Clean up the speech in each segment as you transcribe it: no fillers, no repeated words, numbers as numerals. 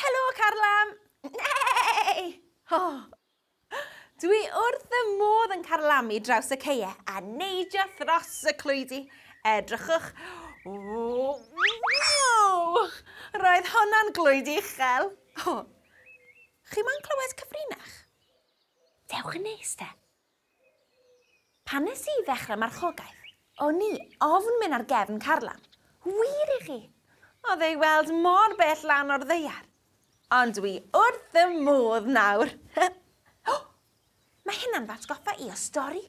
Helo, Carlam! Nei! Oh. Dwi wrth fy modd yn carlamu draws y ceie a neidio thros y clwydi. Edrychwch. Wow! Roedd honna'n glwyd uchel. Oh. Chi moyn clywed cyfrinach? Dewch yn nes te. Pan nes i ddechrau marchogaeth, o'n i ofn mynd ar gefn carlam. Wir i chi! Oedd ei weld mor bell lan o'r ddaear. Ond dwi wrth fy modd nawr. O! Mae hynna'n fy atgoffa i o stori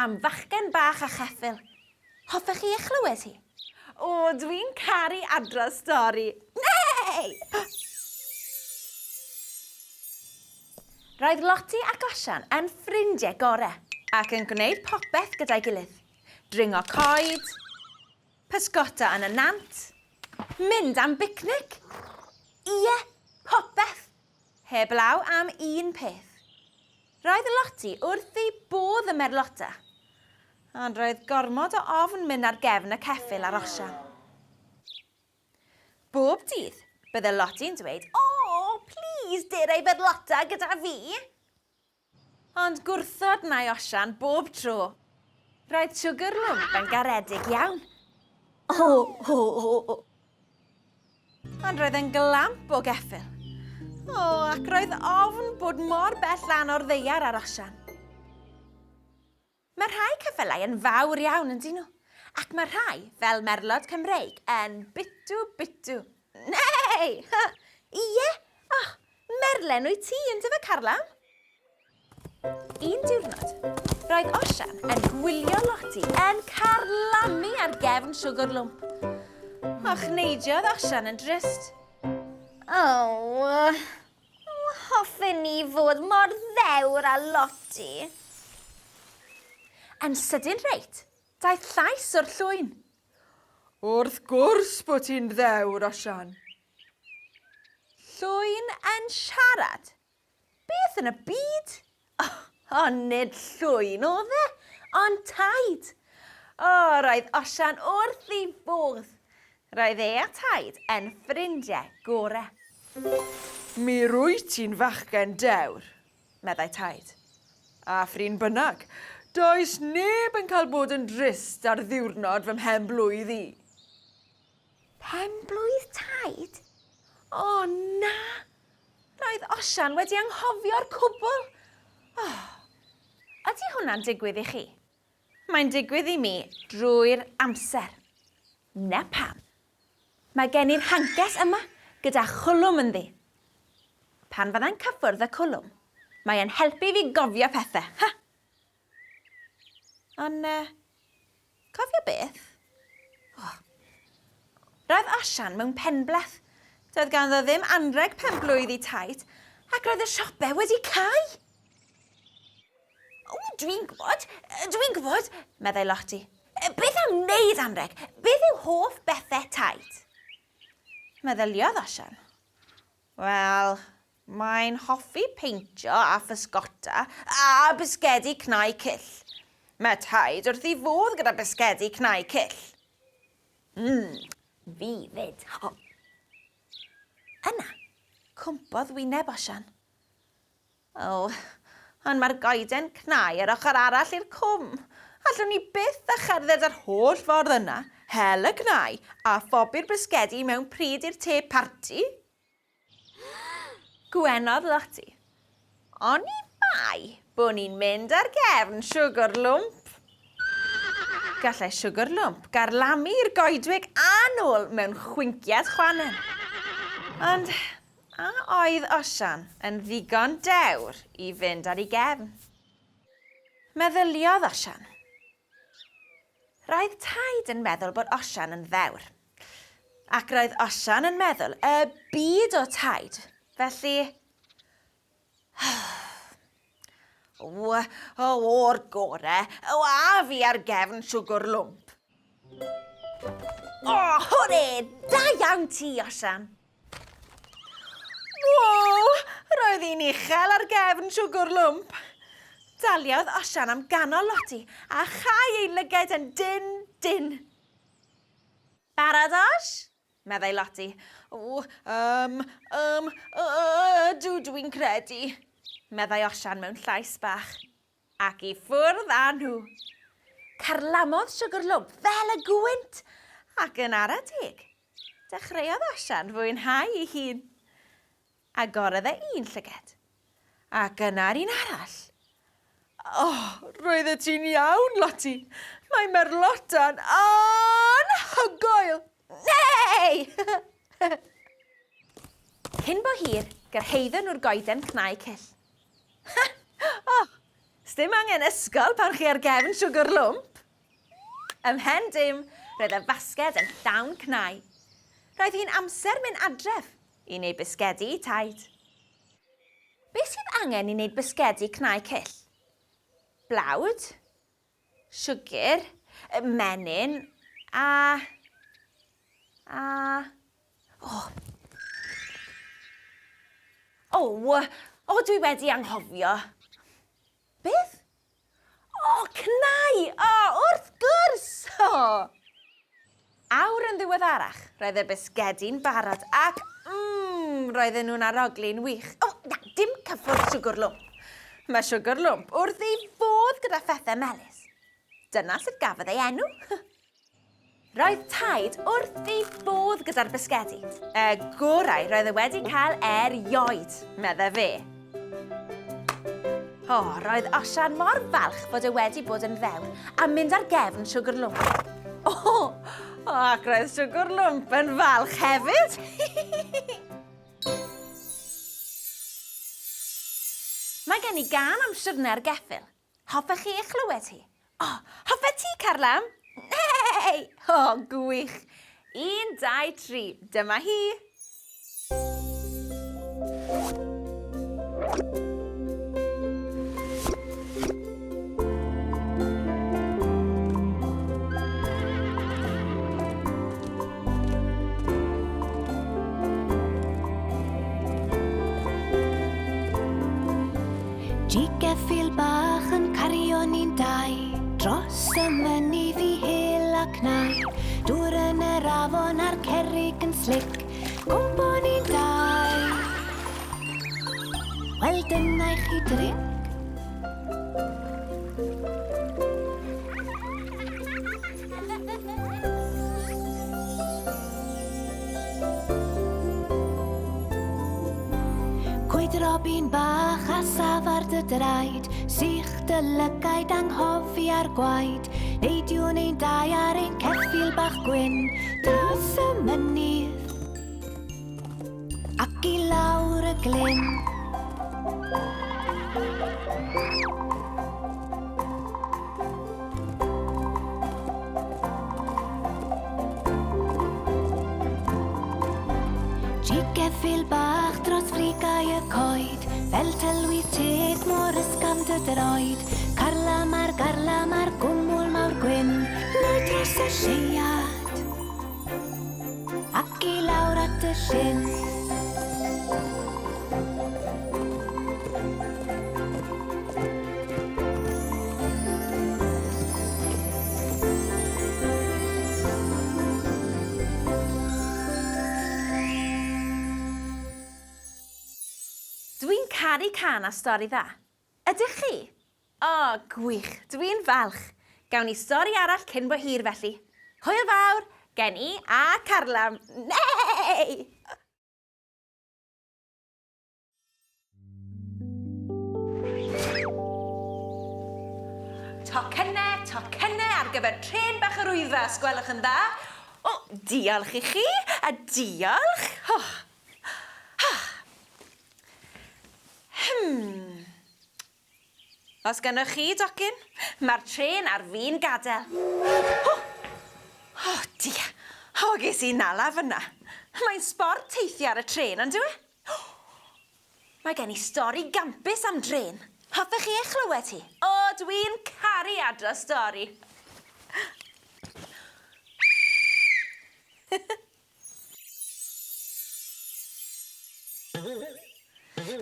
am fachgen bach a cheffyl. Hoffech chi ei chlywed hi? O, dwi'n caru adrodd stori. Nei! Roedd Lottie ac Osian yn ffrindiau gore ac yn gwneud popeth gyda'i gilydd. Dringo coed, pysgota yn y nant, mynd am bicnic. Ie, popeth! Heblaw am un peth. Roedd Lottie wrth ei bodd ym merlota. Ond roedd gormod o ofn mynd ar gefn y ceffyl ar Osian. Bob dydd, bydde Lottie'n dweud, O, plîs, dere i ferlota gyda fi! Ond gwrthod nai Osian bob tro. Roedd Siwgr Lwmp yn garedig iawn. O, o, o, o. Ond roedd e'n glamp o geffyl. O, ac roedd ofn bod mor bell lan o'r ddaear ar Osian. Mae rhai ceffylau yn fawr iawn, yn dyn nhw? Ac mae rhai, fel merlod Cymreig, yn bitw bitw. Nei! Ha! Ie! Oh, merlen wyt ti, yn dyfe, Carlam? Un diwrnod, roedd Osian yn gwylio Lottie yn carlamu ar gefn siwgr lwmp. Ochneidiodd Osian yn drist. Oh, Hoffen ni fod mor ddewr â Lottie. Yn sydyn reit, daeth llais o'r llwyn. Wrth gwrs bod ti'n ddewr, Osian. Llwyn yn siarad? Beth yn y byd? O, nid llwyn oedd e, ond taid. O, roedd Osian wrth ei fodd. Roedd e a taid yn ffrindiau gore. Mi rwyt ti'n fachgen dewr, meddai taid. A phrin bynnag, does neb yn cael bod yn drist ar ddiwrnod fy mhen-blwydd i. Pen-blwydd taid? O, na! Roedd Osian wedi anghofio'r cwbl. Oh. Ydy hwnna'n digwydd i chi? Mae'n digwydd i mi drwy'r amser. Na pam. Mae gen i'r hances yma gyda chwlwm ynddi. Pan fyddai'n cyffwrdd y cwlwm, mae e'n helpu fi gofio pethau. Ha! Ond, uh, cofio beth? Oh. Roedd Osian mewn penbleth. Doedd ganddo ddim anrheg pen-blwydd i taid, ac roedd y siopau wedi cau. O, dwi'n gwybod, dwi'n gwybod, meddai Lottie. Beth am wneud anrheg? Beth yw hoff bethau taid? Meddyliodd Osian. Wel, Mae'n hoffi peintio a physgota a bisgedi cnau cyll. Mae Taid wrth ei fodd gyda bisgedi cnau cyll. Mm, fi 'fyd. Ho. Yna, cwmpodd wyneb Osian. O, ond mae'r goeden cnau ar ochr arall i'r cwm. Allwn ni byth â cherdded yr holl ffordd yna, hel y cnau, a phobi'r bisgedi mewn pryd i'r te parti. Gwenodd Lottie. Oni bai bo ni'n mynd ar gefn Siwgr Lwmp. Gallai Siwgr Lwmp garlamu i'r goedwig a nôl mewn chwinciad chwannen. Ond a oedd Osian yn ddigon dewr i fynd ar ei gefn? Meddyliodd Osian. Roedd Taid yn meddwl bod Osian yn ddewr. Ac roedd Osian yn meddwl y byd o Taid. Felly... O, o, o'r gore, o, a fi ar gefn siwgr lwmp. O, hwre, da iawn ti, Osian. Wow! Roedd hi'n uchel ar gefn siwgr lwmp. Daliodd Osian am ganol Lottie a chau ei lygaid yn dynn, dynn. Barod, Osh? meddai Lottie. O, yym, yym, ydw, dwi'n credu, meddai Osian mewn llais bach. Ac i ffwrdd â nhw. Carlamodd Siwgr Lwmp fel y gwynt, ac yn ara deg, dechreuodd Osian fwynhau ei hun. Agorodd e un llyged, ac yna'r un arall. O, roeddet ti'n iawn, Lottie. Mae merlota'n anhygoel! Neu! Cyn bo hir, gyrhaeddon nhw'r goeden cnau cyll. Ha! O, sdim angen ysgol pan chi ar gefn siwgr lwmp. Ymhen dim, roedd y fasged yn llawn cnau. Roedd hi'n amser mynd adref i wneud bisgedi i Taid. Beth sydd angen i wneud bisgedi cnau cyll? Blawd, siwgr, menyn a... a... O! O! O, dwi wedi anghofio. Beth? O, cnau! O, wrth gwrs! O! Awr yn ddiweddarach, roedd y bisgedi'n barod ac, mmm, roedden nhw'n arogli'n wych. O, na, dim cyffwrdd siwgr lwmp. Mae siwgr lwmp wrth ei fodd gyda phethau melys. Dyna sut gafodd ei enw. Roedd Taid wrth ei fodd gyda'r bisgedi. Y gorau roedd e wedi cael erioed, medde fe. O, roedd Osian mor falch fod e wedi bod yn ddewr a mynd ar gefn Siwgr Lwmp. O, o, ac roedd Siwgr Lwmp yn falch hefyd. Mae gen i gân am siwrne'r geffyl. Hoffech chi ei chlywed hi? O, hoffet ti, Carlam? Hei! O, gwych! Un, dau, tri, dyma hi! Geffyl bach yn cario ni'n dau Dros y mynydd i hel a cnau Dŵr yn yr afon a'r cerrig yn slic Cwmpo ni'n dau Wel dyna i chi dric. Cwyd robin bach a saf ar dy draed, sych dy lygaid anghofia'r gwaed. Neidiwn ein dau ar ein ceffyl bach gwyn dros y mynydd ac i lawr y glyn. Geffyl bach dros frigau y coed, fel tylwyth teg mor ysgafn dy droed. Carlam ar garlam ar gwmwl mawr gwyn, neu dros y lleuad, ac i lawr at y llyn. Dwi'n caru cân a stori dda. Ydych chi? O, gwych, dwi'n falch. Gawn ni stori arall cyn bo hir felly. Hwyl fawr, gen i a Carlam. Nei! Tocynnau, tocynnau ar gyfer trên bach yr Wyddfa, os gwelwch yn dda. O, diolch i chi, a diolch. Oh. Oh. Hmm. Os gennoch chi docyn, mae'r trên ar fin gadael. O! O, dia. O, ges i nala fyna. Mae'n sbort teithio ar y trên, on'd yw e? Mae gen i stori gampus am drên. Hoffech chi ei chlywed hi? O, dwi'n caru adrodd stori.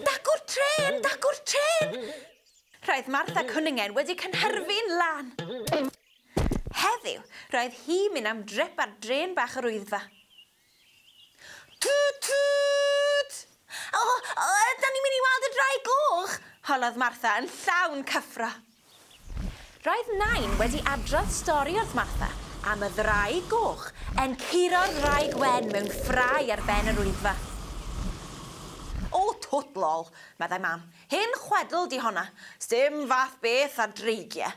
Dacw'r trên! Dacw'r trên! Roedd Martha Cwningen wedi cynhyrfu'n lân. Heddiw, roedd hi'n mynd am drip ar drên bach yr Wyddfa. Tŵt tŵt! O, o, ydan ni'n mynd i weld y ddraig goch? holodd Martha yn llawn cyffro. Roedd Nain wedi adrodd stori wrth Martha am y ddraig goch yn curo'r ddraig wen mewn ffrae ar ben yr Wyddfa. O, twt lol, meddai Mam. Hen chwedl 'di honna. Sdim fath beth â dreigie.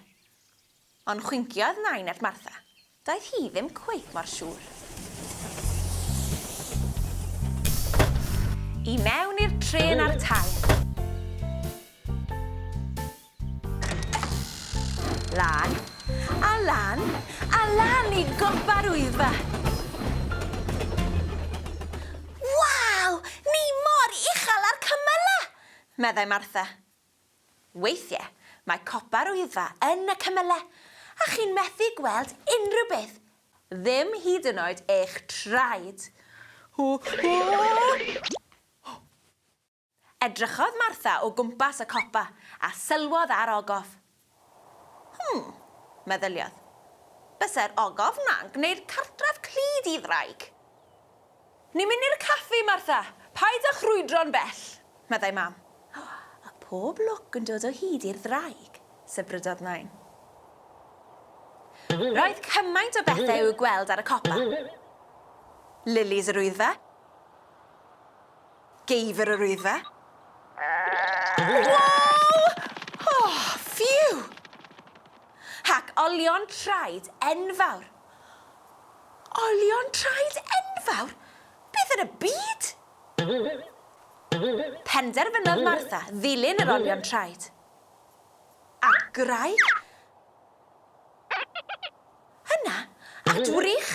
Ond chwinciodd Nain at Martha. Doedd hi ddim cweit mor siŵr. I mewn i'r trên a'r tair. Lan, a lan, a lan i gopa'r Wyddfa. Waw! Ni mor uchel â'r cymylau! meddai Martha. Weithiau, mae copa'r Wyddfa yn y cymylau, a chi'n methu gweld unrhyw beth, ddim hyd yn oed eich traed. Hw, hw! Edrychodd Martha o gwmpas y copa, a sylwodd ar ogof. Hmm, meddyliodd. Byse'r ogof 'na'n gwneud cartref clyd i ddraig. Ni'n mynd i'r caffi, Martha! Paid â chrwydro'n bell! meddai Mam. A phob lwc yn dod o hyd i'r ddraig, sibrydodd Nain. Roedd cymaint o bethau i'w gweld ar y copa. Lilies yr Wyddfa. Geifr yr Wyddfa. Wow! Oh, phew! Ac olion traed enfawr. Olion traed enfawr? Beth yn y byd? Penderfynodd Martha ddilyn yr olion traed. At graig. Yna, at wrych.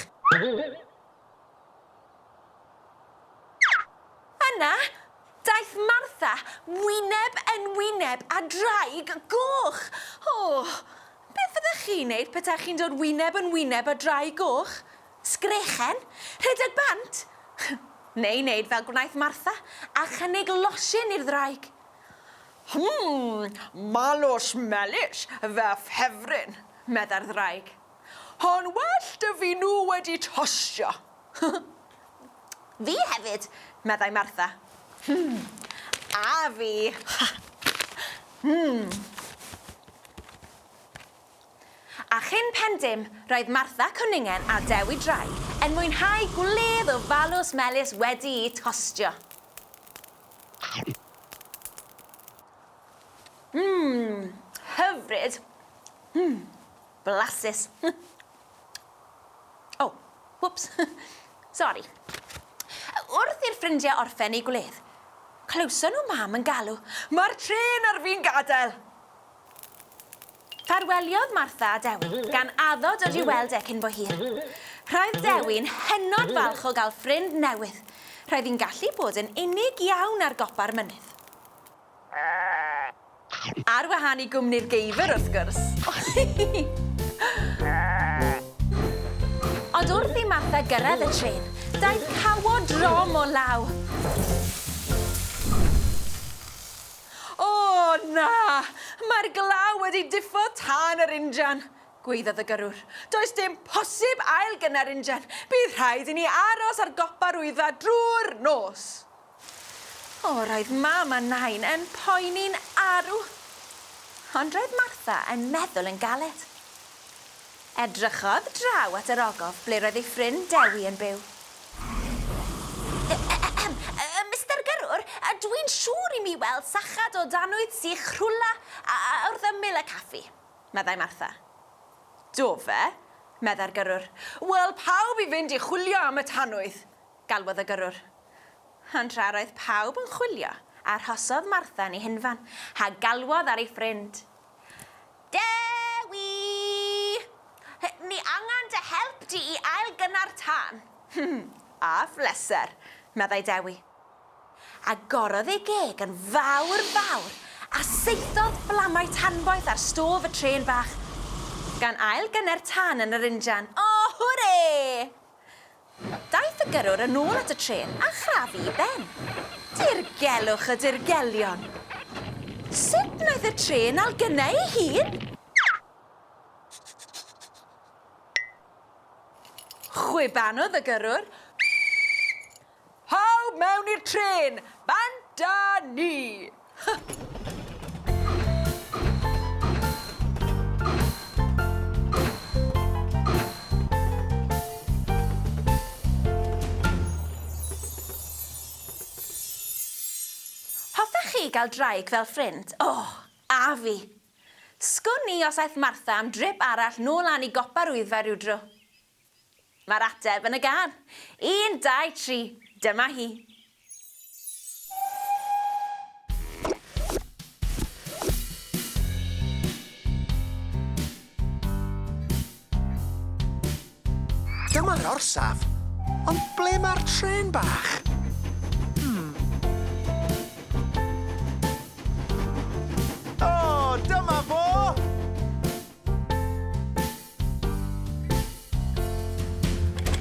Yna, daeth Martha wyneb yn wyneb â draig goch. O, beth fyddech chi'n neud petaech chi'n dod wyneb yn wyneb â draig goch? Sgrechen? Rhedeg bant? Neu wneud fel gwnaeth Martha a chynnig losin i'r ddraig. Hwm, malws melys, fy ffefryn, meddai'r ddraig. Ond well 'da fi nhw wedi tostio. Fi hefyd, meddai Martha. Hmm, a fi. Ha! Hmm. A chyn pen dim, roedd Martha Cwningen a Dewi Draig yn mwynhau gwledd o falws melys wedi'u tostio. Mmm, hyfryd. Mmm, blasus. O, whoops. Sori. Wrth i'r ffrindiau orffen eu gwledd, clywson nhw mam yn galw, Mae'r trên ar fin gadael! Ffarweliodd Martha a Dewi, gan addo dod i'w weld e cyn bo hir. Roedd Dewi'n hynod falch o gael ffrind newydd. Roedd hi'n gallu bod yn unig iawn ar gopa'r mynydd. Ar wahân i gwmni'r geifr, wrth gwrs. Ond wrth i Martha gyrraedd y trên, daeth cawod drom o law. O, na! Mae'r glaw wedi diffodd tân yr injan! gwaeddodd y gyrrwr. Does dim posib ail-gynna'r injan. Bydd rhaid i ni aros ar gopa'r Wyddfa drwy'r nos. O, roedd Mam a Nain yn poeni'n arw. Ond roedd Martha yn meddwl yn galed. Edrychodd draw at yr ogof ble roedd ei ffrind Dewi yn byw. Ahem, Mister Gyrrwr, dwi'n siŵr i mi weld sachad o danwydd sych rhwla wrth ymyl y caffi, meddai Martha. Do fe? meddai'r gyrrwr. Wel, pawb i fynd i chwilio am y tanwydd! galwodd y gyrrwr. Ond tra roedd pawb yn chwilio, arhosodd Martha yn ei hunfan, a galwodd ar ei ffrind. Dewi! Ni angen dy help di i ail-gynna'r tân. A phleser, meddai Dewi. Agorodd ei geg yn fawr fawr a saethodd fflamau tanboeth ar stôf y trên bach, gan ail-gynna'r tân yn yr injan. O, hwrê! Daeth y gyrrwr yn ôl at y trên a chrafu i ben. Dirgelwch y dirgelion! Sut wnaeth y trên ailgynnau ei hun? Chwibanodd y gyrrwr. Pawb mewn i'r trên! Bant â ni! Hoffech chi gael draig fel ffrind? O, a fi! Sgwn i os aeth Martha am drip arall nôl lan i gopa'r Wyddfa rywdro. Mae'r ateb yn y gân. Un, dau, tri, dyma hi. Dyma'r orsaf. Ond ble mae'r trên bach? Hmm. O, dyma fo!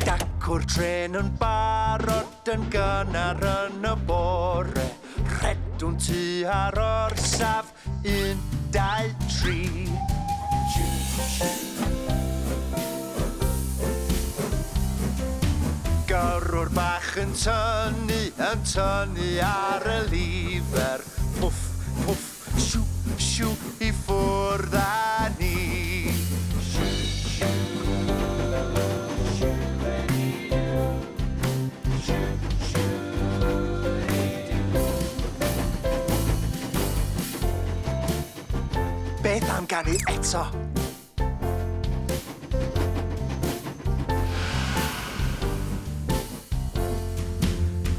Dacw'r trên yn barod yn gynnar yn y bore. Rhedwn tua'r orsaf, un, dau, tri. Gyrrwr bach yn tynnu, yn tynnu ar y lifer. Pwff, pwff, Siw, siw, i ffwrdd â ni. Beth am ganu eto?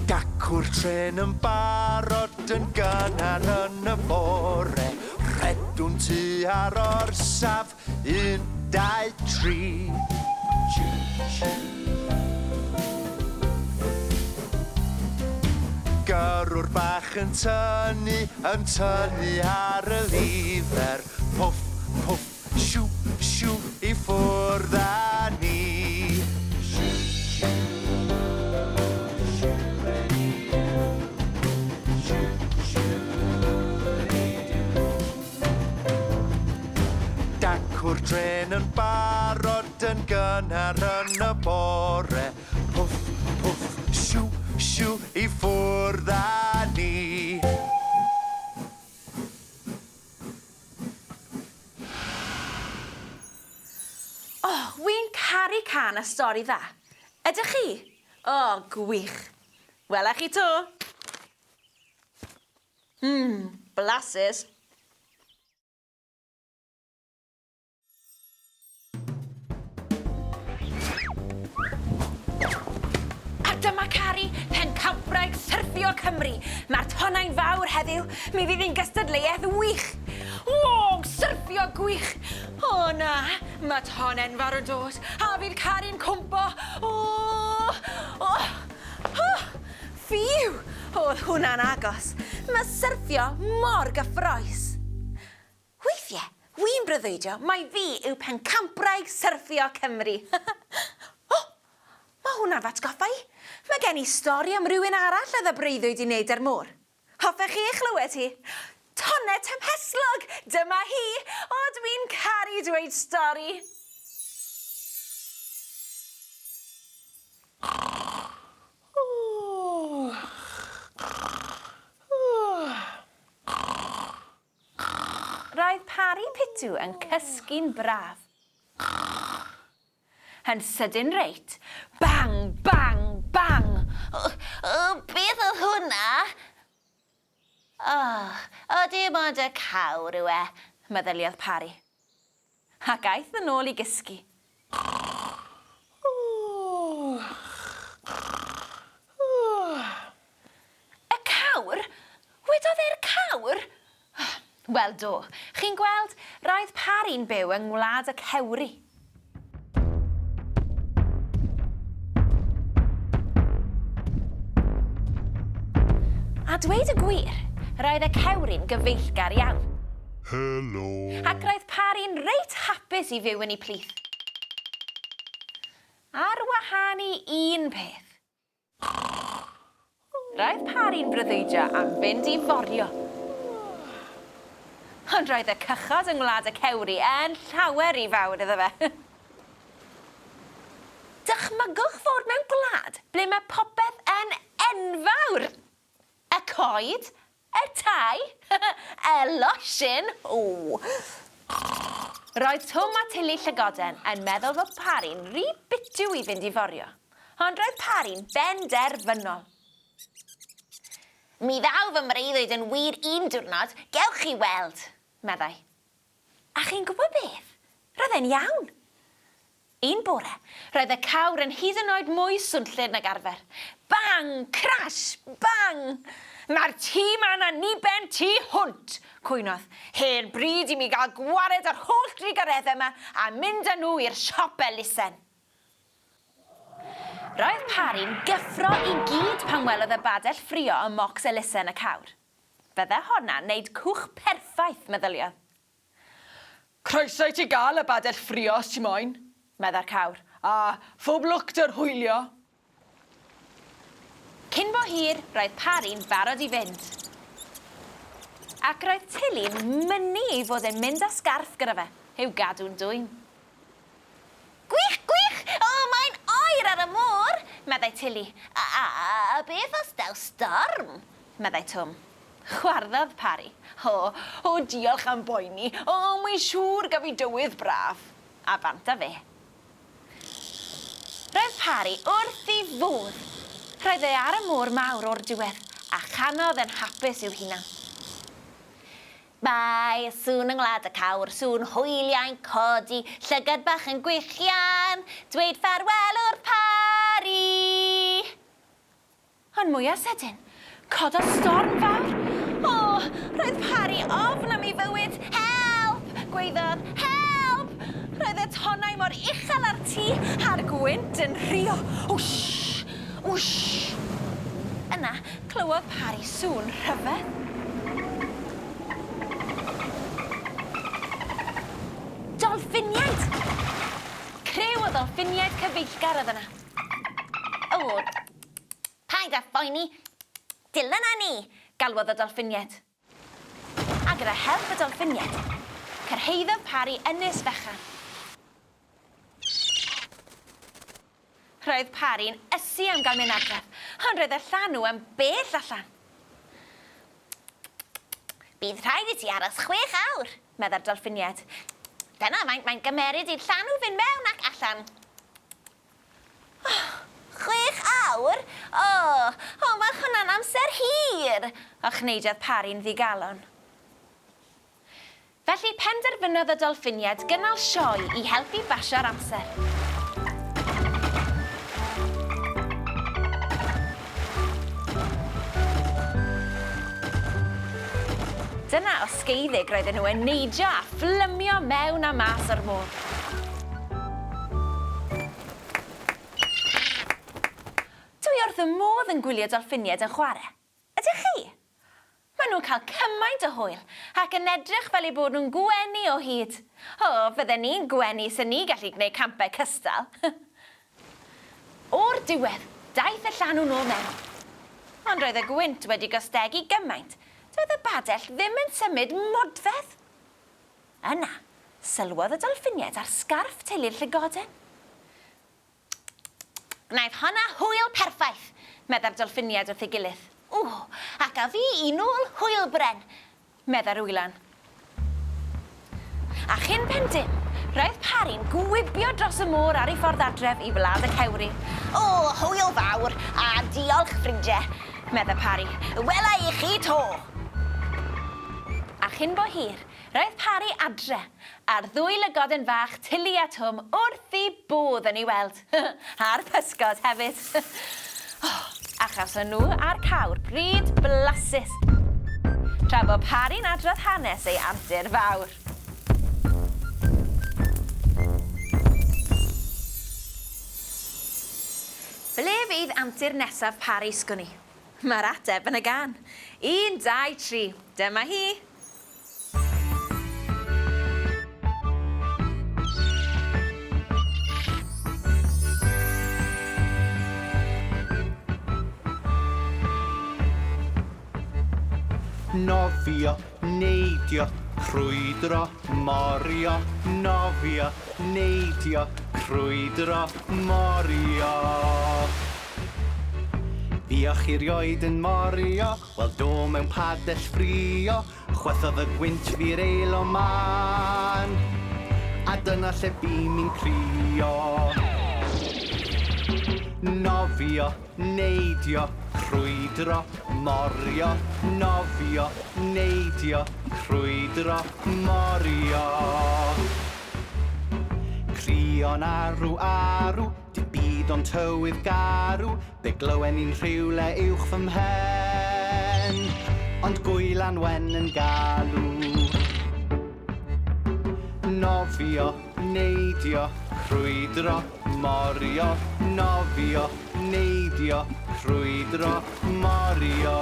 Dacw'r trên yn barod yn gynnar yn y bore. Rhedwn tua'r orsaf, un, dau, tri. Gyrrwr bach yn tynnu, yn tynnu ar y lifer. Pwff, pwff, Siw, siw, i ffwrdd â ni. Dacw'r trên yn barod yn gynnar yn y bore. Pwff, pwff, siw, siw, i ffwrdd â ni. O, wi'n caru cân a stori dda. Ydych chi? O, gwych. Wela chi 'to. Mmm, blasus. A dyma Cari, pencampwraig syrffio Cymru. Mae'r tonnau'n fawr heddiw. Mi fydd hi'n gystadleuaeth wych. Wow, syrffio gwych! O na, mae ton enfawr yn dod, a fydd Cari'n cwmpo. O! O! O! Ffîw! O'dd hwnna'n agos. Mae syrffio mor gyffrous. Weithie, wi'n breuddwydio mai fi yw pencampwraig syrffio Cymru. O! Mae hwnna'n f'atgoffa i. Mae gen i stori am rywun arall oedd â breuddwyd i wneud â'r môr. Hoffech chi ei chlywed hi? Tonnau tymhestlog! Dyma hi! O, dwi'n caru dweud stori! Roedd Parry Pitw yn cysgu'n braf. Yn sydyn reit, bang, bang, bang! Beth oedd hwnna? O, o dim ond y cawr yw e, meddyliodd Parry. Ac aeth yn ôl i gysgu. Y cawr? Wedodd e'r cawr? Wel do. Chi'n gweld, roedd Parry'n byw yng Ngwlad y Cewri. A dweud y gwir, roedd y cewri'n gyfeillgar iawn. Helo! Ac roedd Parry'n reit hapus i fyw yn eu plith. Ar wahân i un peth. Roedd Parry'n breuddwydio am fynd i forio. Ond roedd y cychod yng Ngwlad y Cewri yn llawer rhy fawr iddo fe. Dychmygwch fod mewn gwlad ble mae popeth yn enfawr! Y coed, y tai, y losin, o! Roedd Twm a Tilly Llygoden yn meddwl fod Parry'n rhy bitw i fynd i forio, ond roedd Parry'n benderfynol. Mi ddaw fy mreuddwyd yn wir un diwrnod, gewch chi weld, meddai. A chi'n gwybod beth? Roedd e'n iawn. Un bore, roedd y cawr yn hyd yn oed mwy swnllyd nag arfer. Bang! Crash! Bang! Mae'r tŷ 'ma'n anniben tu hwnt! cwynodd. Hen bryd i mi gael gwared â'r holl drugareddau 'ma a mynd â nhw i'r siop elusen. Roedd Parry'n gyffro i gyd pan welodd y badell ffrio ym mocs elusen y cawr. Fydde honna'n neud cwch perffaith, meddyliodd. Croeso i ti gael y badell ffrio os ti moyn, medda'r cawr. A phob lwc 'da'r hwylio. Cyn bo hir, roedd Parry'n barod i fynd. Ac roedd Tilly'n mynnu ei fod e'n mynd â sgarff gyda fe, i'w gadw'n dwym. Gwych, gwych! O, mae'n oer ar y môr! Meddai Tilly. A, a, a beth os daw storm? Meddai Twm. Chwarddodd Parry. O, o, diolch am boeni. O, mae'n siŵr gaf fi dywydd braf. A bant â fe. Roedd Parry wrth ei fodd. Roedd e ar y môr mawr o'r diwedd, a chanodd yn hapus i'w hunan. Mae sŵn yng ngwlad y cawr, sŵn hwyliau'n codi, llygad bach yn gwichian, dweud ffarwel wrth Parry. Ond mwya sydyn, cododd storm fawr. O, roedd Parry ofn am ei fywyd. Help! gwaeddodd. Help! Roedd y tonnau mor uchel â'r tŷ a'r gwynt yn rhuo. Wsh! Wsh! Yna, clywodd Parry sŵn rhyfedd. Dolffiniaid! Criw o ddolffiniaid cyfeillgar oedd yna. O, paid â phoeni, dilyn â ni! Galwodd y dolffiniaid. A gyda help y dolffiniaid, cyrhaeddodd Parry ynys fechan. Roedd Parry'n ysu am gael mynd adref, ond roedd y llanw yn bell allan. Bydd rhaid i ti aros 6 awr, meddai'r dolffiniaid. Dyna faint mae'n gymeryd i'r llanw fynd mewn ac allan. Oh, 6 awr? O, o, mae hwnna'n amser hir! Ochneidiodd Parry'n ddigalon. Felly penderfynodd y dolffiniaid gynnal sioe i helpu basio'r amser. Dyna osgeiddig roedden nhw yn neidio a phlymio mewn a mas o'r môr. Dwi wrth fy modd yn gwylio dolffiniaid yn chwarae. Ydych chi? Maen nhw'n cael cymaint o hwyl ac yn edrych fel eu bod nhw'n gwenu o hyd. O, fydden ni'n gwenu 'sen ni gallu gwneud campau cystal. O'r diwedd, daeth y llanw nôl mewn. Ond roedd y gwynt wedi gostegu gymaint, doedd y badell ddim yn symud modfedd. Yna, sylwodd y dolffiniaid ar sgarff teulu'r llygoden. Gwnaeth honna hwyl perffaith, meddai'r dolffiniaid wrth ei gilydd. O, ac a fi i nôl hwylbren, meddai'r wylan. A chyn pen dim, roedd Parry'n gwibio dros y môr ar ei ffordd adref i wlad y cewri. O, hwyl fawr, a diolch, ffrindiau, meddai Parry. Wela i chi 'to! A chyn bo hir, roedd Parry adre, a'r ddwy lygoden fach Tilly a Twm wrth eu bodd yn ei weld. A'r pysgod hefyd. O, a chawson nhw a'r cawr bryd blasus. Tra bo Parry'n adrodd hanes ei antur fawr. Ble fydd antur nesaf Parry, sgwn i? Mae'r ateb yn y gân. 1, 2, 3, dyma hi! Nofio, neidio, crwydro, morio, nofio, neidio, crwydro, morio. Fuoch chi rioed yn morio? Wel do mewn padell ffrio. Chwythodd y gwynt fi'r eil o man. A dyna lle bûm i'n crio. Nofio, neidio, crwydro, morio, nofio, neidio, crwydro, morio. Crio'n arw arw, dim byd ond tywydd garw, Fe glywen ni'n rhywle uwch fy mhen, ond gwylan wen yn galw. Nofio, neidio, crwydro, morio, nofio, neidio, crwydro, morio.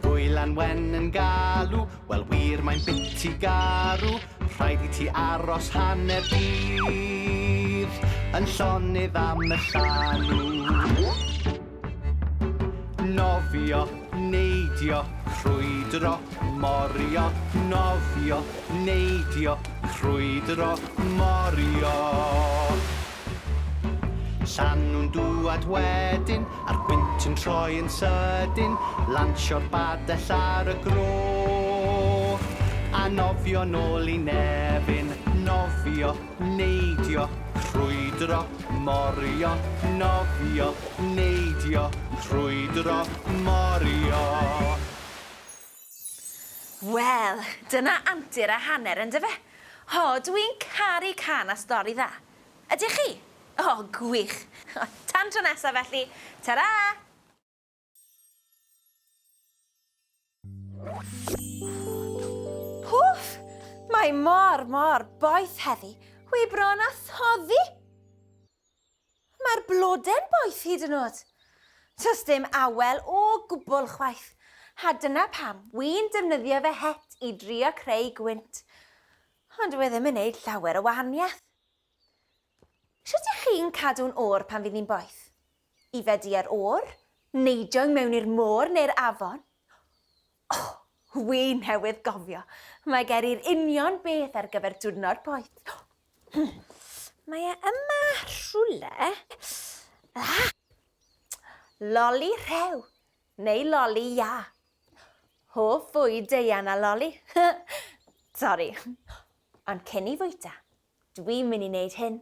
Gwylan wen yn galw, wel wir mae'n biti garw, Rhaid i ti aros hanner dydd yn llonydd am y llanw. Nofio, neidio, crwydro, morio, nofio, neidio, crwydro, morio. Llanw'n dŵad wedyn, a'r gwynt yn troi yn sydyn, lansio'r badell ar y gro. A nofio nôl i Nefyn, nofio, neidio, crwydro, morio, nofio, neidio, crwydro, morio. Wel, dyna antur a hanner, yndyfe? O, dwi'n caru cân a stori dda. Ydych chi? O, gwych! Tan tro nesa felly, ta-ra! Pwff! Mae mor, mor boeth heddi. Wi bron â thoddi. Mae'r blode'n boeth hyd yn oed. Does dim awel o gwbl chwaith. A dyna pam wi'n defnyddio fy het i drio creu gwynt. Ond dyw e ddim yn neud llawer o wahaniaeth. Shwt ych chi'n cadw'n oer pan fydd hi'n boeth? Ife di ar oer? Neidio i mewn i'r môr neu'r afon? O, wi newydd gofio. Mae ger i'r union beth ar gyfer diwrnod poeth. Mae e yma rhywle. Ah! Loli rhew, neu loli iâ. Hoff fwyd Deian a Loli. Sori. Ond cyn i fwyta, Dwi'n mynd i wneud hyn.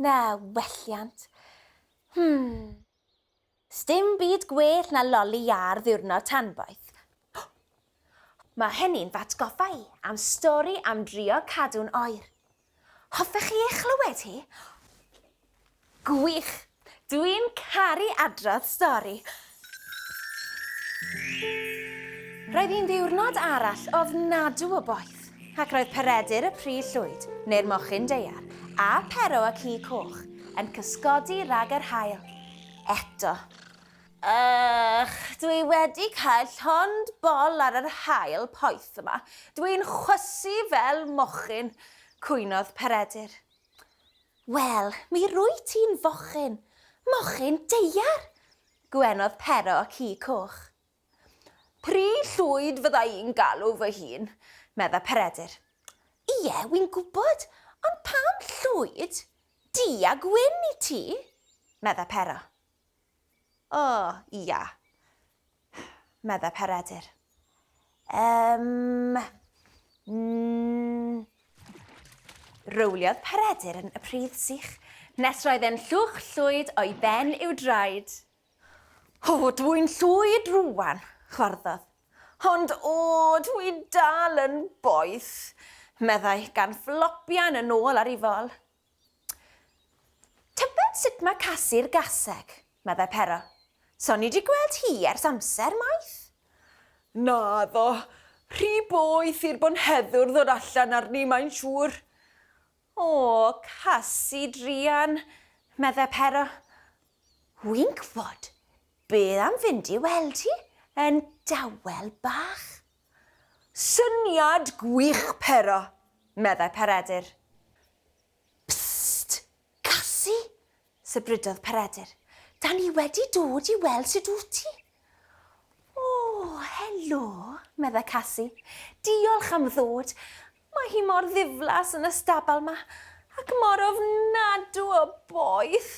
Na, welliant. Hmm. Sdim byd gwell na loli iâr ddiwrnod tanboeth. Mae hynny'n f'atgoffa i am stori am drio cadw'n oer. Hoffech chi ei chlywed hi? Gwych! Dwi'n caru adrodd stori. Roedd hi'n ddiwrnod arall ofnadw o boeth, ac roedd Peredur y Pry Llwyd, neu'r Mochyn Daear, a Pero y Ci Coch, yn cysgodi rhag yr haul. Eto. Ych, dwi wedi cael llond bol ar yr haul poeth yma. Dwi'n chwysu fel mochyn, cwynodd Peredur. Wel, mi rwyt ti'n fochyn. Mochyn daear! Gwenodd Pero y ci coch. Pry llwyd fydda i'n galw fy hun, medda Peredur. Ie, wi'n gwybod, ond pam llwyd? Du a gwyn i ti, medda Pero. O, ia, medda Peredur. Yym... Mm. Rowliodd Peredur yn y pridd sych, nes roedd e'n llwch llwyd o'i ben i'w draed. O, dw i'n llwyd rŵan, chwarddodd. Ond o, dw i dal yn boeth, meddai, gan flopian yn ôl ar ei fol. Tybed sut mae Casi'r gaseg? meddai Pero. So ni 'di gweld hi ers amser maith. Naddo, rhy boeth i'r bonheddwr ddod allan arni, mae'n siŵr. O, Casi druan, meddai Pero. Wi'n gwybod. Be am fynd i weld hi yn dawel bach? Syniad gwych, Pero, meddai Peredur. Psst! Casi! sibrydodd Peredur. Da ni wedi dod i weld sut wyt ti. O, helo, meddai Casi. Diolch am ddod. Mae hi mor ddiflas yn y stabal 'ma. Ac mor ofnadw o boeth.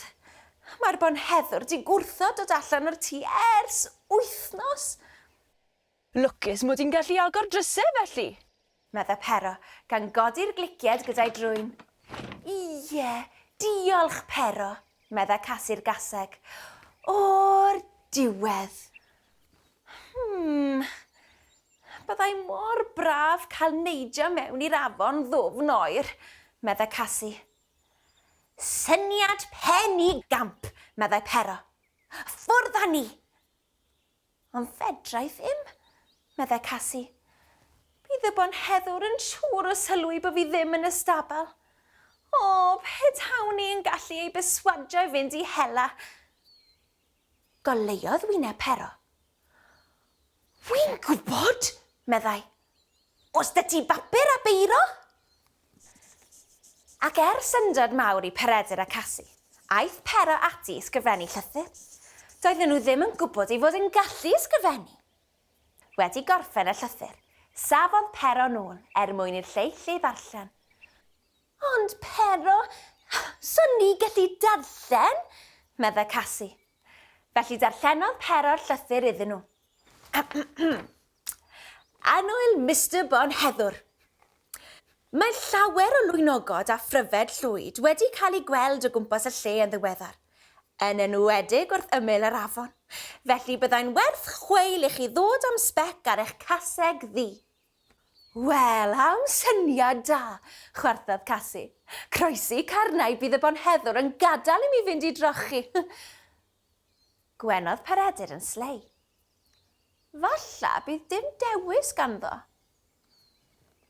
Mae'r bonheddwr 'di gwrthod dod allan o'r tŷ ers wythnos. Lwcus mod i'n gallu agor drysau felly! Meddai Pero, gan godi'r glicied gyda'i drwyn. Ie, diolch, Pero, meddai Casi'r gaseg. O'r diwedd. Hmm. Byddai mor braf cael neidio mewn i'r afon ddwfn oer, meddai Casi. Syniad pen i gamp, meddai Pero. Ffwrdd â ni! Ond fedra i ddim, meddai Casi. Bydd y bonheddwr yn siŵr o sylwi bod fi ddim yn y stabal. O, petawn i yn gallu ei berswadio i fynd i hela. Goleuodd wyneb Pero. Wi'n gwybod, meddai. Oes 'da ti bapur a beiro? Ac er syndod mawr i Peredur a Casi, aeth Pero ati i sgrifennu llythyr. Doedden nhw ddim yn gwybod ei fod yn gallu ysgrifennu. Wedi gorffen y llythyr, safodd Pero nôl er mwyn i'r lleill ei ddarllen. Ond Pero, swn ni gallu darllen? meddai Casi. Felly darllenodd Pero'r llythyr iddyn nhw. Annwyl Mister Bonheddwr. Mae llawer o lwynogod a phryfed llwyd wedi cael eu gweld o gwmpas y lle yn ddiweddar, yn enwedig wrth ymyl yr afon, felly byddai'n werth chweil i chi ddod am sbec ar eich caseg ddu. Wel, am syniad da! chwerthodd Casi. Croesi carnau bydd y bonheddwr yn gadael i mi fynd i drochi. Gwenodd Peredur yn slei. Falla bydd dim dewis ganddo.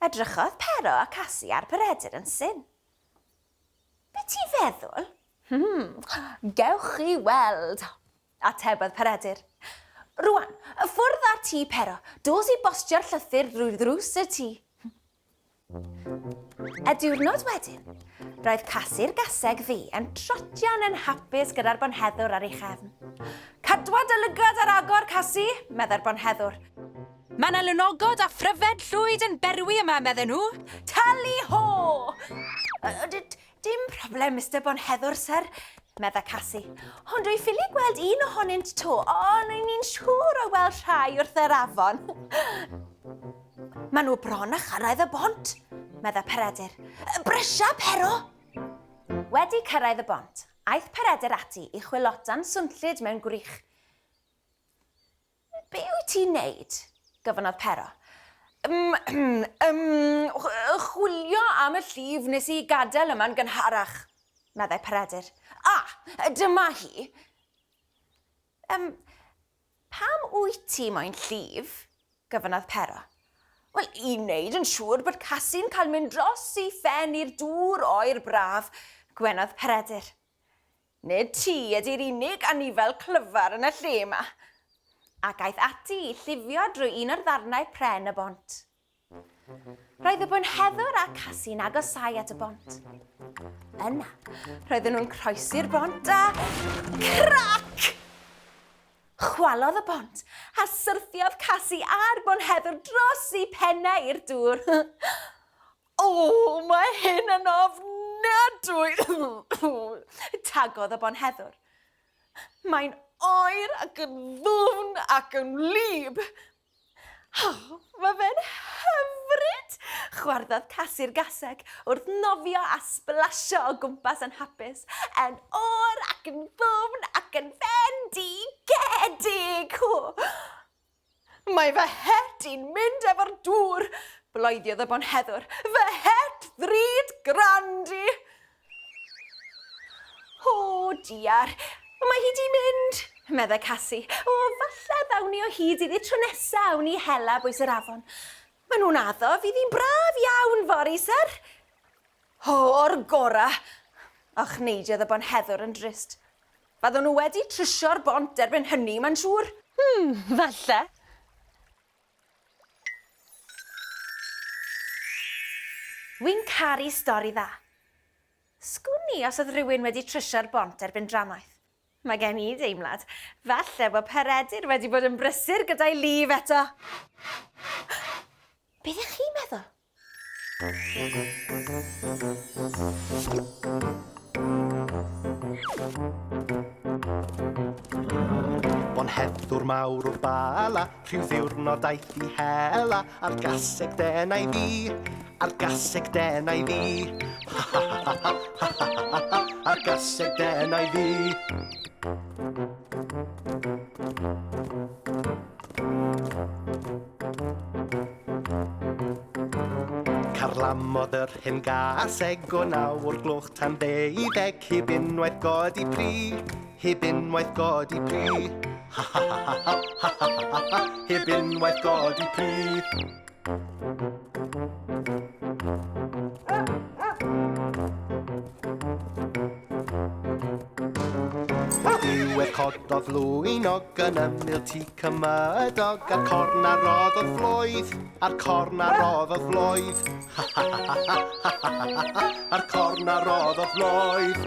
Edrychodd Pero a Casi ar Peredur yn syn. Be ti'n feddwl? Hmm, gewch chi weld, atebodd Peredur. Rwan, ffwrdd â ti, Pero. Dos i bostio'r llythyr drwy ddrws y tŷ. Y diwrnod wedyn, roedd Casi'r gaseg ddu yn trotian yn hapus gyda'r bonheddwr ar ei chefn. Cadwa dy lygad ar agor, Casi, meddai'r bonheddwr. Mae 'na lynogod a phryfed llwyd yn berwi yma, medden nhw. Tally ho! Dim problem, Mister Bonheddwr, syr, medda Casi. Ond dwi ffili gweld un ohonynt 'to, ond ry'n ni'n siŵr o weld rhai wrth yr afon. Maen nhw bron â chyrraedd y bont, medda Peredur. Brysia, Pero! Wedi cyrraedd y bont, aeth Peredur ati i chwilota'n swnllyd mewn gwrych. Be wyt ti'n neud? gofynnodd Pero. Ym, ym, chwilio am y llif nes i gadael yma'n gynharach, meddai Peredur. Ah, dyma hi. Ym, Pam wyt ti moyn llif? gofynnodd Pero. Wel, i wneud yn siŵr bod Casi'n cael mynd dros ei phen i'r dŵr oer braf, gwenodd Peredur. Nid ti ydy'r unig anifail clyfar yn y lle 'ma. Ac aeth ati i llifio drwy un o'r ddarnau pren y bont. Roedd y bwynheddwr a Casi'n agosáu at y bont. Yna, roedden nhw'n croesi'r bont a... Crac! Chwalodd y bont a syrthiodd Casi a'r bonheddwr dros eu pennau i'r dŵr. O, mae hyn yn ofnadwy! Tagodd y bonheddwr. Mae'n oer ac yn ddwfn ac yn wlyb. O, mae fe'n hyfryd! Chwarddodd Casi'r gaseg wrth nofio a sblasio o gwmpas yn hapus, yn oer ac yn ddwfn ac yn fendigedig! Mae fy het i'n mynd efo'r dŵr, bloeddiodd y bonheddwr. Fy het ddrud grand i! O, diar, mae hi 'di mynd, meddai Casi. O, falle ddawn ni o hyd iddi tro nesa awn ni hela bwys yr afon. Maen nhw'n addo fydd hi'n braf iawn fory, syr. O, o'r gora! Ochneidiodd y bonheddwr yn drist. Fydden nhw wedi trwsio'r bont erbyn hynny, mae'n siŵr. Hmm, falle. Wi'n caru stori dda. Sgwn i os oedd rhywun wedi trwsio'r bont erbyn drannoeth. Mae gen i deimlad, falle bod Peredur wedi bod yn brysur gyda'i lif eto. Beth ych chi'n meddwl? Bonheddwr mawr o'r Bala, rhyw ddiwrnod daeth i hela, a'r gaseg denau ddu, a'r gaseg denau ddu. Ha ha ha ha ha ha ha ha, a'r gaseg denau ddu. Carlamodd yr hen gaseg o naw o'r gloch tan ddeuddeg, heb unwaith godi pry, heb unwaith godi pry. Ha ha ha ha ha ha ha ha, heb unwaith godi pry. O'r diwedd cododd lwynog yn ymyl tŷ cymydog, a'r corn a roddodd floedd, a'r corn a roddodd floedd. Ha ha ha ha ha ha ha ha, a'r corn a roddodd floedd.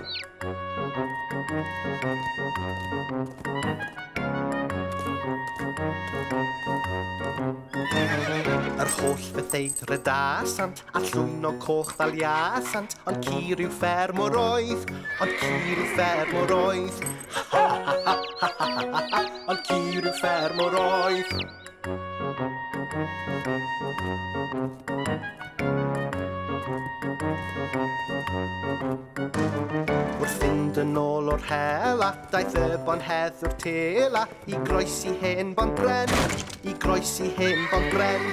Yr holl fethau rydasant, a llwynog coch ddaliasant, ond ci rhyw ffermwr oedd, ond ci rhyw ffermwr oedd. Ha ha ha ha ha ha ha ha, ond ci rhyw ffermwr oedd. Wrth fynd yn ôl o'r hela, daeth y bonheddwr tela i groesi hen bont bren, i groesi hen bont bren.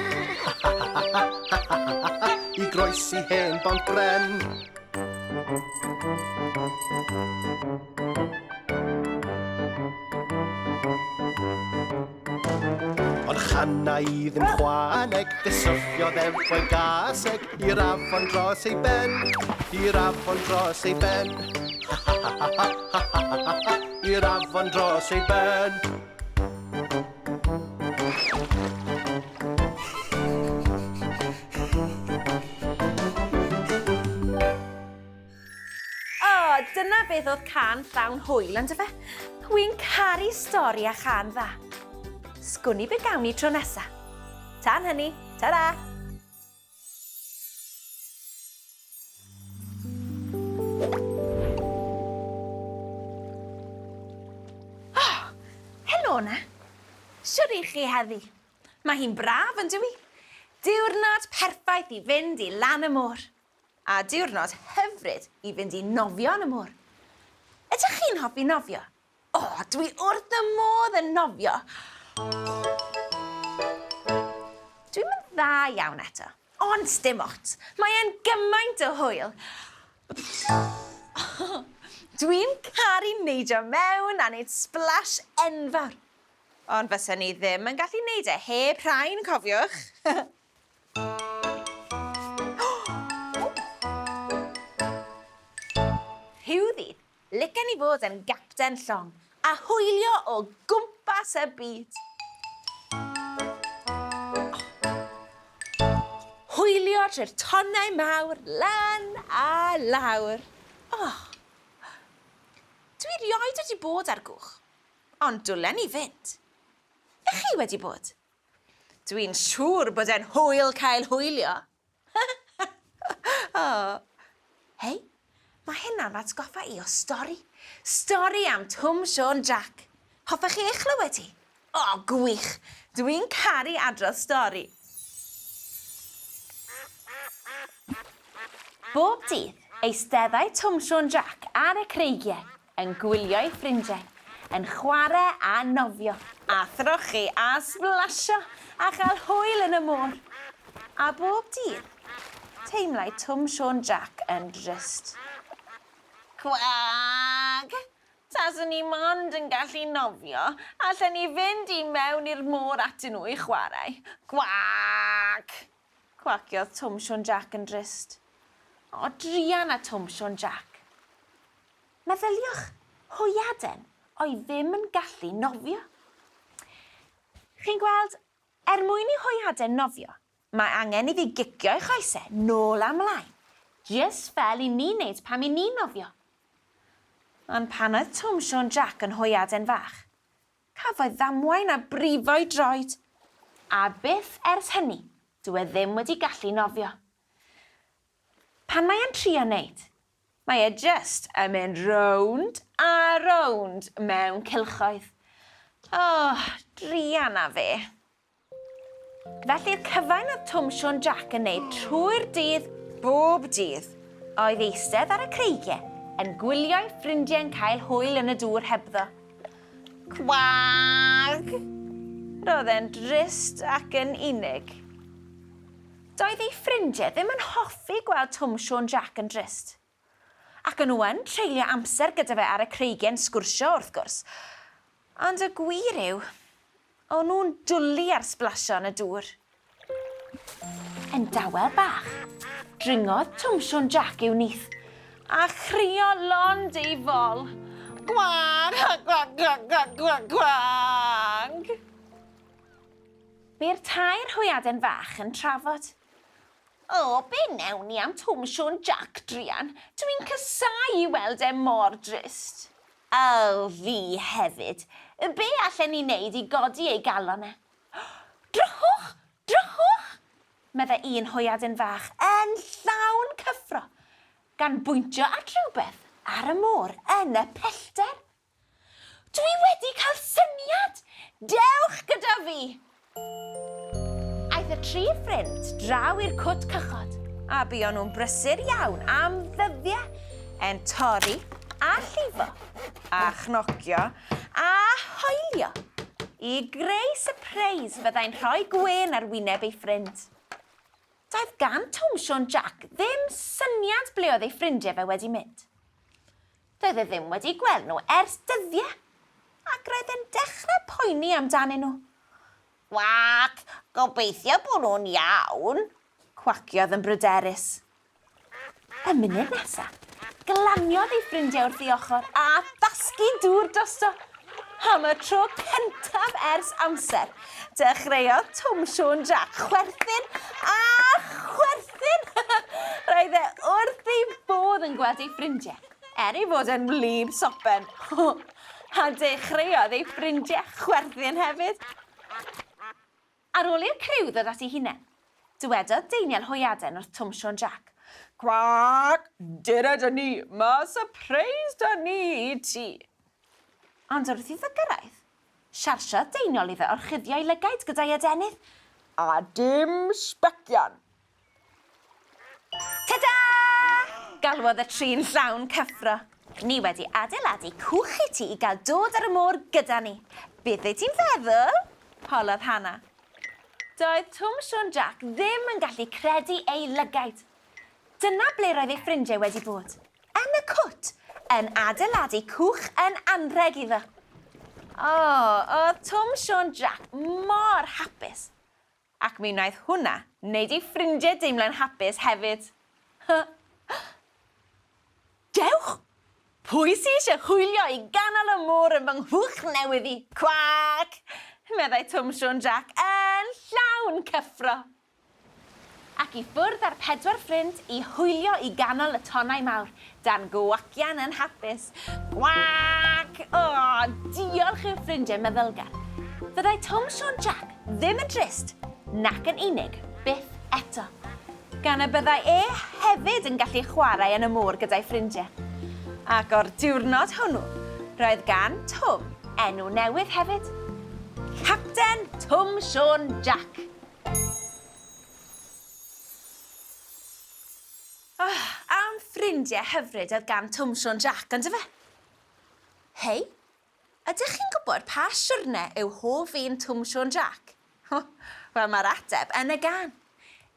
I groesi hen bont bren. Ond channa i ddim chwaneg, fe syrthiodd efo'i gaseg i'r afon dros ei ben, i'r afon dros ei ben. I'r afon dros ei ben. O, dyna beth oedd cân llawn hwyl, on'd yfe? Wi'n caru stori a chân dda. Sgwn i be gawn ni tro nesa. Tan hynny, ta-ra! Oh, helo 'na. Shwd 'ych chi heddi? Mae hi'n braf, yn dyw 'i? Diwrnod perffaith i fynd i lan y môr. A diwrnod hyfryd i fynd i nofio yn y môr. Ydych chi'n hoffi nofio? O, dwi wrth y modd yn nofio. Dwi'm yn dda iawn eto, ond sdim ots. Mae e'n gymaint o hwyl. Dwi'n caru neidio mewn a neud splash enfawr. Ond fysen ni ddim yn gallu neud e heb rhain, cofiwch. Rhyw ddydd, licen i fod yn gapten llong a hwylio o gwmpas y byd. Hwylio trwy'r tonnau mawr, lan a lawr. Oh. Dwi rioed wedi bod ar gwch, ond dwlen i fynd. Ych chi wedi bod? Dwi'n siŵr bod e'n hwyl cael hwylio. o. Hei, mae hynna'n f'atgoffa i o stori. Stori am Twm Siôn Jac. Hoffech chi ei chlywed hi? O, gwych! Dwi'n caru adrodd stori. Bob dydd, eisteddai Twm Siôn Jac ar y creigiau yn gwylio'i ffrindiau yn chwarae a nofio, a throchi a sblasio a chael hwyl yn y môr. A bob dydd, teimlai Twm Siôn Jac yn drist. Cwag! Taswn i mond yn gallu nofio, allen i fynd i mewn i'r môr atyn nhw i chwarae. Cwag! Cwaciodd Twm Siôn Jac yn drist. O, druan â Twm Siôn Jac. Meddyliwch, hwyaden oedd ddim yn gallu nofio. Chi'n gweld, er mwyn i hwyaden nofio, mae angen iddi gicio'i choese nôl a mlaen, jyst fel i ni'n neud pam i ni'n nofio. Ond pan oedd Twm Siôn Jac yn hwyaden fach, cafodd ddamwain a brifo'i droed. A byth ers hynny, dyw e ddim wedi gallu nofio. Pan mae e'n trio neud, mae e jyst yn mynd rownd a rownd mewn cylchoedd. O, druan â fe. Felly'r cyfain oedd Twm Siôn Jac yn neud trwy'r dydd, bob dydd, oedd eistedd ar y creigie yn gwylio'i ffrindiau'n cael hwyl yn y dŵr hebddo. Cwag! Roedd e'n drist ac yn unig. Doedd ei ffrindiau ddim yn hoffi gweld Twm Siôn Jac yn drist. Ac o'n nhw yn treulio amser gyda fe ar y creigiau'n sgwrsio, wrth gwrs. Ond y gwir yw, o'n nhw'n dwlu ar sblasio yn y dŵr. Yn dawel bach, dringodd Twm Siôn Jac i'w nyth, a chrio lond ei fol. Gwag, gwag, gwag, gwag, gwag, gwag! Bu'r tair hwyaden fach yn trafod. O, be wnewn ni am Twm Siôn Jac druan? Dwi'n casáu i weld e mor drist. O, fi hefyd. Be allen ni wneud i godi ei galon e? Drychwch! Drychwch! meddai un hwyaden fach yn llawn cyffro, gan bwyntio at rhywbeth ar y môr yn y pellter. Dwi wedi cael syniad! Dewch gyda fi! Aeth y tri ffrind draw i'r cwt cychod, a buon nhw'n brysur iawn am ddyddiau, yn torri a llifo, a chnocio a hoelio, i greu sypreis fyddai'n rhoi gwên ar wyneb ei ffrind. Doedd gan Twm Siôn Jac ddim syniad ble oedd ei ffrindiau fe wedi mynd. Doedd e ddim wedi gweld nhw ers dyddiau, ac roedd e'n dechrau poeni amdanyn nhw. Gwac, gobeithio bod nhw'n iawn, cwaciodd yn bryderus. Y munud nesa, glaniodd ei ffrindiau wrth ei ochr a thasgu dŵr drosto. Am y tro cyntaf ers amser, dechreuodd Twm Siôn Jac chwerthin a chwerthin! Roedd e wrth ei bodd yn gweld ei ffrindiau, er ei fod e'n wlyb sopen. A dechreuodd ei ffrindiau chwerthin hefyd. Ar ôl i'r criw ddod at ei hunain, dywedodd Deiniol Hwyaden wrth Twm Siôn Jac, Cwac! Dere 'da ni, ma' sypreis 'da ni i ti! Ond wrth iddo gyrraedd, siarsiodd Deiniol iddo orchuddio'i lygaid gyda'i adenydd, a dim sbecian! Ta-da! Galwodd y tri'n llawn cyffro. Ni wedi adeiladu cwch i ti i gael dod ar y môr gyda ni. Beth wyt ti'n feddwl? holodd Hannah. Doedd Twm Siôn Jac ddim yn gallu credu ei lygaid. Dyna ble roedd ei ffrindiau wedi bod. Yn y cwt, yn adeiladu cwch yn anrheg iddo. O, oedd Twm Siôn Jac mor hapus. Ac mi wnaeth hwnna wneud ei ffrindiau deimlo'n hapus hefyd. Dewch! Pwy sy eisiau hwylio i ganol y môr yn fy nghwch newydd i? Cwac! meddai Twm Siôn Jac yn llawn cyffro. Ac i ffwrdd â'r pedwar ffrind i hwylio i ganol y tonnau mawr, dan gwacian yn hapus. Gwac! O, diolch i'w ffrindiau meddylgar. Fyddai Twm Siôn Jac ddim yn drist, nac yn unig, byth eto. Gan y byddai e hefyd yn gallu chwarae yn y môr gyda'i ffrindiau. Ac o'r diwrnod hwnnw, roedd gan Twm enw newydd hefyd. Capten Twm Siôn Jac! Oh, am ffrindiau hyfryd oedd gan Twm Siôn Jac, on'd yfe? Hei, ydych chi'n gwybod pa siwrne yw hoff un Twm Siôn Jac? Wel, mae'r ateb yn y gân.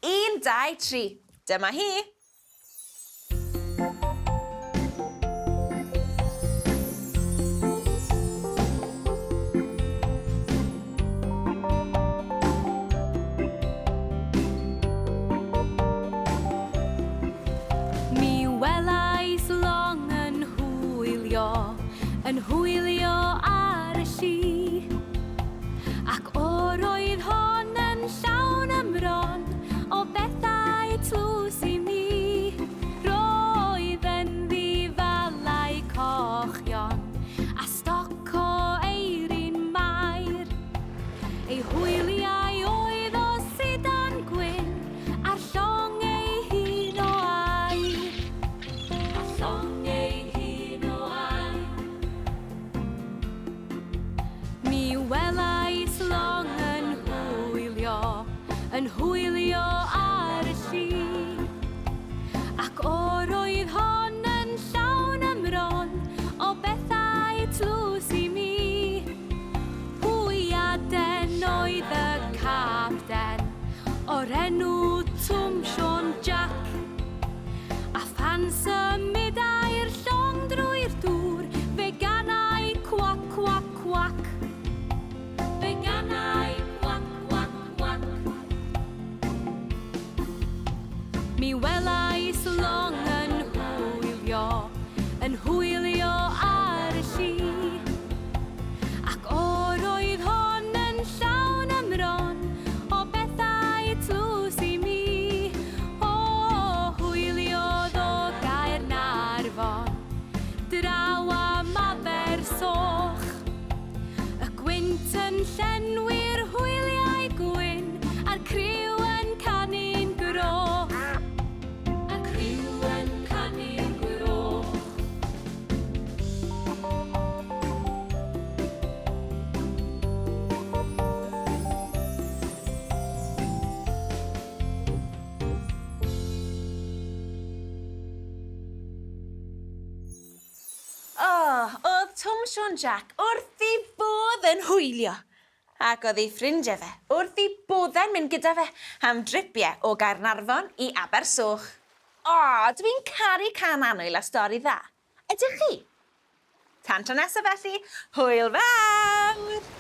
Un, dau, tri. Dyma hi! Mi welais long yn hwylio, yn hwylio ar y lli. Ac o'r oedd hon yn llawn ymron o bethau tlws i mi. Roedd yn ddifalau cochion a stoc o eirin Mair. Ei hwyliau oedd o sidan gwyn a'r llong ei hun o aur. Mi welais long yn hwylio, yn hwylio ar y lli. Ac o'r oedd hon yn llawn ymron o bethau tlws i mi. Hwyaden oedd y capten o'r enw Twm Siôn Jac. A phan symudai'r llong drwy'r dŵr, fe ganai cwac, cwac, cwac. Fe ganai cwac, cwac, cwac. Mi welais long yn hwylio, yn hwylio ar y lli. Ac o'r oedd hon yn llawn ymron o bethau tlws i mi. O, hwyliodd o Gaernarfon, draw am Abersoch. Y gwynt yn llenwi'r hwyliau gwyn, a'r criw yn canu'n groch. A'r criw yn canu'n groch. O, oedd Twm Siôn Jac wrth ei bodd yn hwylio. Ac oedd ei ffrindiau fe wrth ei boddau'n mynd gyda fe am dripiau o Gaernarfon i Abersoch. O, dwi'n caru cân annwyl a stori dda. Ydych chi? Tan tro nesaf felly, hwyl fawr!